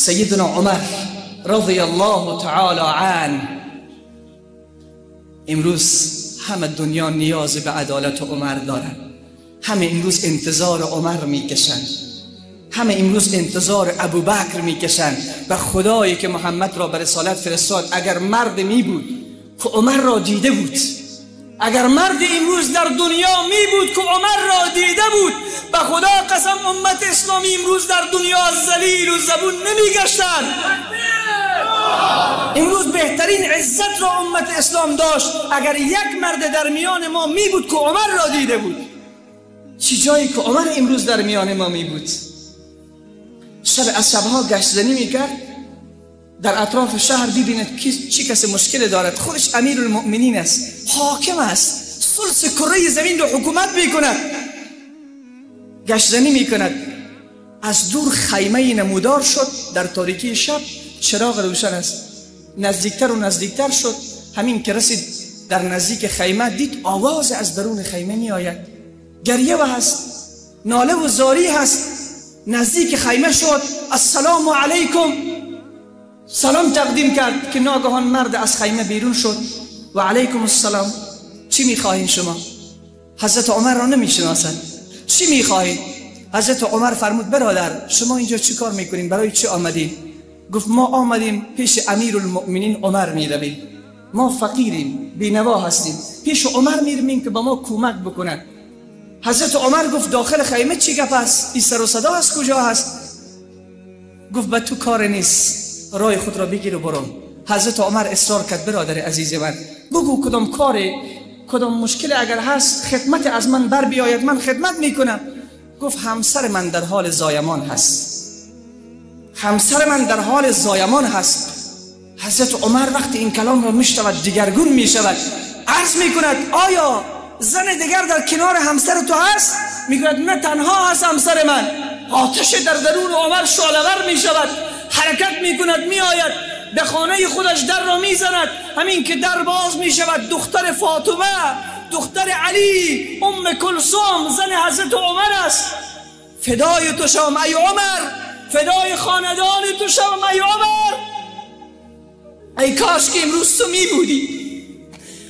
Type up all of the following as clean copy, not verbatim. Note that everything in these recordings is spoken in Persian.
سیدنا عمر رضی الله تعالی عنه. امروز همه دنیا نیاز به عدالت عمر دارن، همه امروز انتظار عمر میکشن، همه امروز انتظار ابوبکر میکشن. و خدایی که محمد را به رسالت فرستاد، اگر مرد می بود که عمر را دیده بود، اگر مرد امروز در دنیا می بود که عمر را دیده بود، به خدا قسم امت اسلامی امروز در دنیا ذلیل و زبون نمیگشتن. امروز بهترین عزت را امت اسلام داشت اگر یک مرد در میان ما می بود که عمر را دیده بود. چی جایی که عمر امروز در میان ما می بود. شب از شبها گشت زنی میکرد در اطراف شهر، ببیند چی کسی مشکل دارد. خودش امیرالمؤمنین است، حاکم است، ثلث کره زمین رو حکومت میکند. گشت زنی میکند، از دور خیمه نمودار شد در تاریکی شب، چراغ روشن است. نزدیکتر و نزدیکتر شد، همین که رسید در نزدیک خیمه دید آواز از درون خیمه میآید، گریه و هست، ناله و زاری هست. نزدیک خیمه شد، السلام علیکم سلام تقدیم کرد که ناگهان مرد از خیمه بیرون شد و علیکم السلام، چی میخواهین شما؟ حضرت عمر را نمیشناسد. چی میخواهید؟ حضرت عمر فرمود برادر شما اینجا چی کار میکنین؟ برای چی آمدین؟ گفت ما آمدیم پیش امیرالمؤمنین عمر میرویم، ما فقیریم، بینوا هستیم، پیش عمر میرویم که با ما کمک بکند. حضرت عمر گفت داخل خیمه چی گپ است؟ این سر و صدا از کجا هست؟ گفت به تو کار نیست، رای خود را بگیر و برو. حضرت عمر اصرار کرد برادر عزیز من بگو کدام کار، کدام مشکل اگر هست خدمت از من بر بیاید، من خدمت میکنم. گفت همسر من در حال زایمان هست، همسر من در حال زایمان هست. حضرت عمر وقتی این کلام را میشنود دیگرگون میشود، عرض میکند آیا زن دیگر در کنار همسر تو هست؟ میگوید نه، تنها هست همسر من. آتش در درون عمر شعله‌ور میشود، حرکت میکند، میآید به خانه خودش، در را میزند. همین که در باز میشود دختر فاطمه، دختر علی، ام کلثوم، زن حضرت عمر است. فدای تو شوم ای عمر، فدای خاندان تو شوم ای عمر. ای کاش که امروز تو می بودی،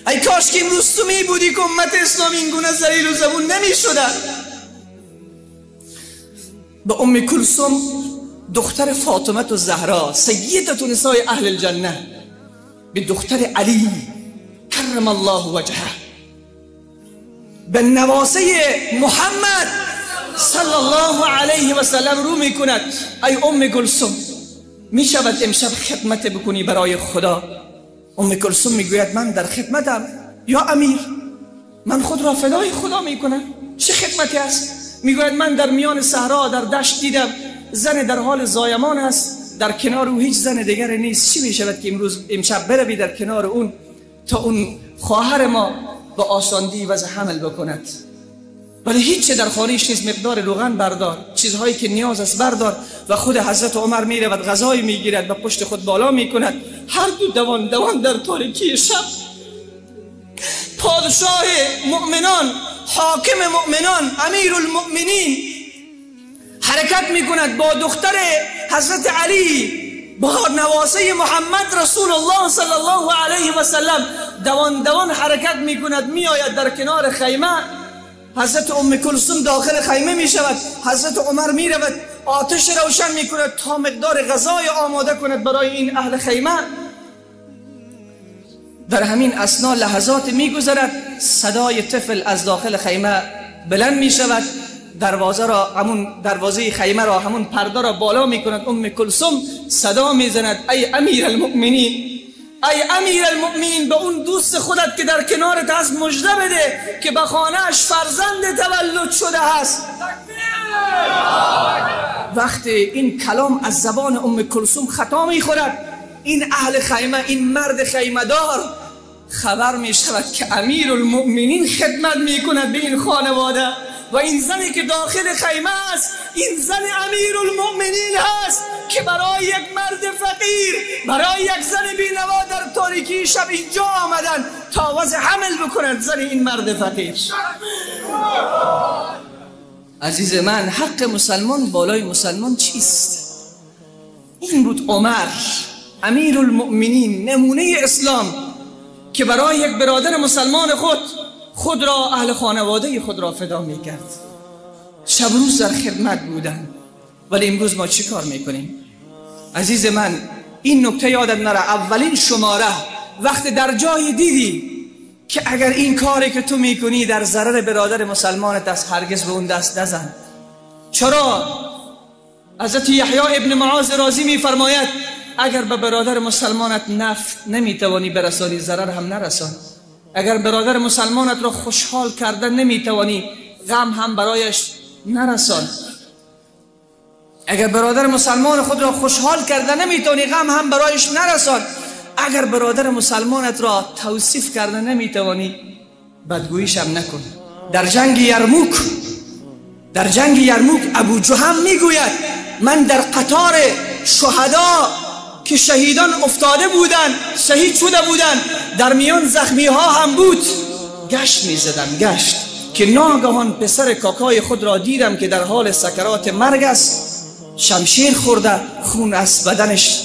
ای کاش که امروز تو می بودی که امت اسلام این گونه ذلیل و زبون نمی شدن. به ام کلثوم دختر فاطمه و زهرا سیدة نسای اهل الجنه، به دختر علی کرم الله وجهه، به نواسه محمد صلی الله علیه و سلم رو میکند ای ام کلثوم میشود امشب خدمت بکنی برای خدا؟ ام کلثوم میگوید من در خدمتم یا امیر، من خود را فدای خدا میکنم، چه خدمتی است؟ میگوید من در میان صحرا در دشت دیدم زن در حال زایمان است، در کنار او هیچ زن دیگر نیست، چی میشود که امروز امشب بروی در کنار اون تا اون خواهر ما با آساندی وضع حمل بکند؟ ولی هیچ در خانهش نیست، مقدار روغن بردار، چیزهایی که نیاز است بردار. و خود حضرت عمر میرود غذای میگیرد و پشت خود بالا میکند. هر دو دوان دوان در تاریکی شب. پادشاه مؤمنان، حاکم مؤمنان، امیرالمؤمنین حرکت میکند با دختر حضرت علی، با نواسه محمد رسول الله صلی الله علیه و سلم دوان دوان حرکت میکند، میآید در کنار خیمه. حضرت ام کلثوم داخل خیمه می شود، حضرت عمر می رود آتش روشن می کند تا مقدار غذای آماده کند برای این اهل خیمه. در همین اثنا لحظات می گذرد، صدای طفل از داخل خیمه بلند می شود، دروازه را، همون دروازه خیمه را، همون پرده را بالا می کند. ام کلثوم صدا می زند ای امیرالمؤمنین، ای امیرالمؤمنین، به اون دوست خودت که در کنارت هست مژده بده که به خانه‌اش فرزند تولد شده هست. وقتی این کلام از زبان ام کلثوم خطا میخورد، این اهل خیمه، این مرد خیمه دار خبر می شود که امیرالمؤمنین خدمت میکند به این خانواده و این زنی که داخل خیمه است، این زن امیرالمؤمنین هست که برای یک مرد فقیر، برای یک زن بینوا در تاریکی شب اینجا آمدن تا وضع حمل بکنند زن این مرد فقیر. عزیز من، حق مسلمان بالای مسلمان چیست؟ این بود عمر امیرالمؤمنین، نمونه اسلام، که برای یک برادر مسلمان خود را، اهل خانواده خود را فدا میکرد. شب روز در خدمت بودن. ولی امروز ما چی کار میکنیم؟ عزیز من، این نکته یادت نره. اولین شماره، وقت در جای دیدی که اگر این کاری که تو میکنی در ضرر برادر مسلمانت است، هرگز به اون دست نزن. چرا؟ حضرت یحیی ابن معاذ رازی میفرماید اگر به برادر مسلمانت نفع نمیتوانی برسانی، ضرر هم نرسان. اگر برادر مسلمانت را خوشحال کردن نمیتوانی، غم هم برایش نرسان. اگر برادر مسلمان خود را خوشحال کردن نمیتوانی، غم هم برایش نرسان. اگر برادر مسلمانت را توصیف کردن نمیتوانی، بدگوییش هم نکن. در جنگ یرموک، ابو جهم میگوید من در قطار شهدا که شهیدان افتاده بودند، شهید شده بودند، در میان زخمی ها هم بود، گشت میزدم، گشت، که ناگهان پسر کاکای خود را دیدم که در حال سکرات مرگ است، شمشیر خورده، خون از بدنش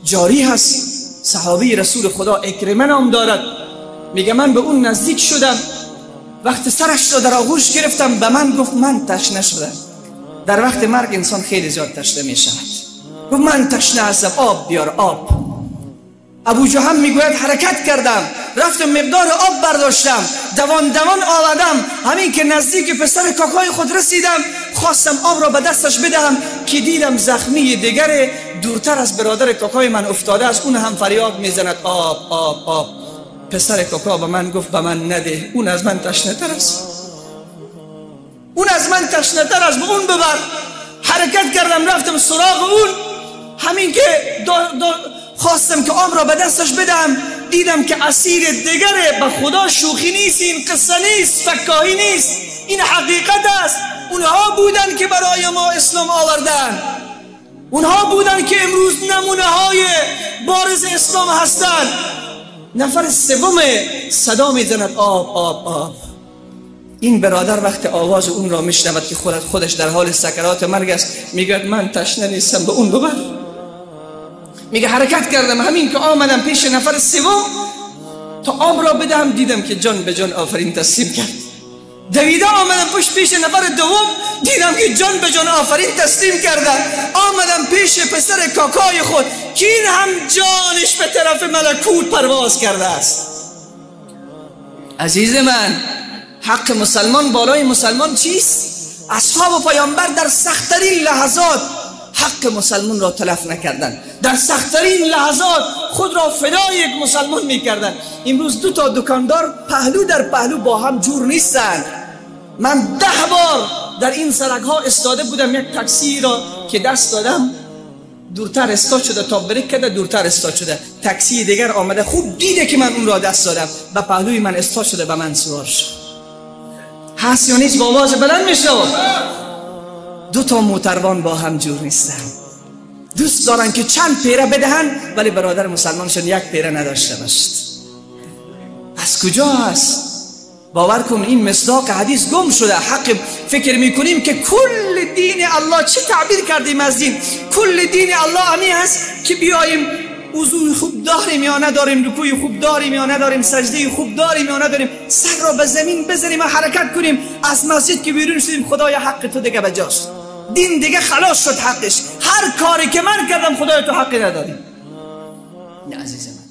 جاری هست. صحابی رسول خدا اکرمه نام دارد، میگه من به اون نزدیک شدم، وقت سرش را در آغوش گرفتم، به من گفت من تشنه شدم. در وقت مرگ انسان خیلی زیاد تشنه می شود. گفت من تشنه هستم، آب بیار، آب. ابو جهم میگوید حرکت کردم، رفتم مقدار آب برداشتم، دوان دوان آوردم، همین که نزدیک پسر کاکای خود رسیدم، خواستم آب را به دستش بدهم که دیدم زخمی دیگر دورتر از برادر کاکای من افتاده است، اون هم فریاد میزند آب آب آب. پسر کاکا به من گفت به من نده، اون از من تشنه تر است، اون از من تشنه تر است، به اون ببر. حرکت کردم، رفتم سراغ اون، همین که خواستم که آب را به دستش بدم، دیدم که اسیر دیگره. به خدا شوخی نیست، این قصه نیست، فکاهی نیست، این حقیقت است. اونها بودن که برای ما اسلام آوردن، اونها بودن که امروز نمونه های بارز اسلام هستند. نفر سوم صدا میزند آب آب آب. این برادر وقت آواز اون را میشنود که خودش در حال سکرات مرگ است، میگه من تشنه نیستم، به اون ببر. میگه حرکت کردم، همین که آمدم پیش نفر سوم تا آب را بدهم، دیدم که جان به جان آفرین تسلیم کرد. دویده آمدم پشت پیش نفر دوم، دیدم که جان به جان آفرین تسلیم کرده. آمدم پیش پسر کاکای خود که این هم جانش به طرف ملکوت پرواز کرده است. عزیز من، حق مسلمان بالای مسلمان چیست؟ اصحاب پیامبر در سختترین لحظات حق مسلمان را تلف نکردن، در سختترین لحظات خود را فدای یک مسلمان میکردن. امروز دو تا دکاندار پهلو در پهلو با هم جور نیستن. من 10 بار در این سرک ها استاده بودم، یک تاکسی را که دست دادم دورتر استاد شده، تا بریک کرده دورتر استاد شده، تاکسی دیگر آمده، خوب دیده که من اون را دست دادم، به پهلوی من استاد شده، به من سوار شد. هست یا نیست؟ با آواز بلند میشه. دو تا موتروان با هم جور نیستن، دوست دارن که چند پیره بدهن، ولی برادر مسلمانشون یک پیره نداشته باشد. از کجا هست؟ باور کن این مصداق حدیث گم شده. حق فکر میکنیم که کل دین الله، چه تعبیر کردیم از دین؟ کل دین الله همی هست که بیاییم وضوع خوب داریم یا نداریم، رکوع خوب داریم یا نداریم، سجده خوب داریم یا نداریم، سر را به زمین بزنیم و حرکت کنیم، از مسجد که بیرون شدیم خدای حق تو دیگه بجاست، دین دیگه خلاص شد حقش، هر کاری که من کردم خدای تو حقی نداری. نه عزیز من،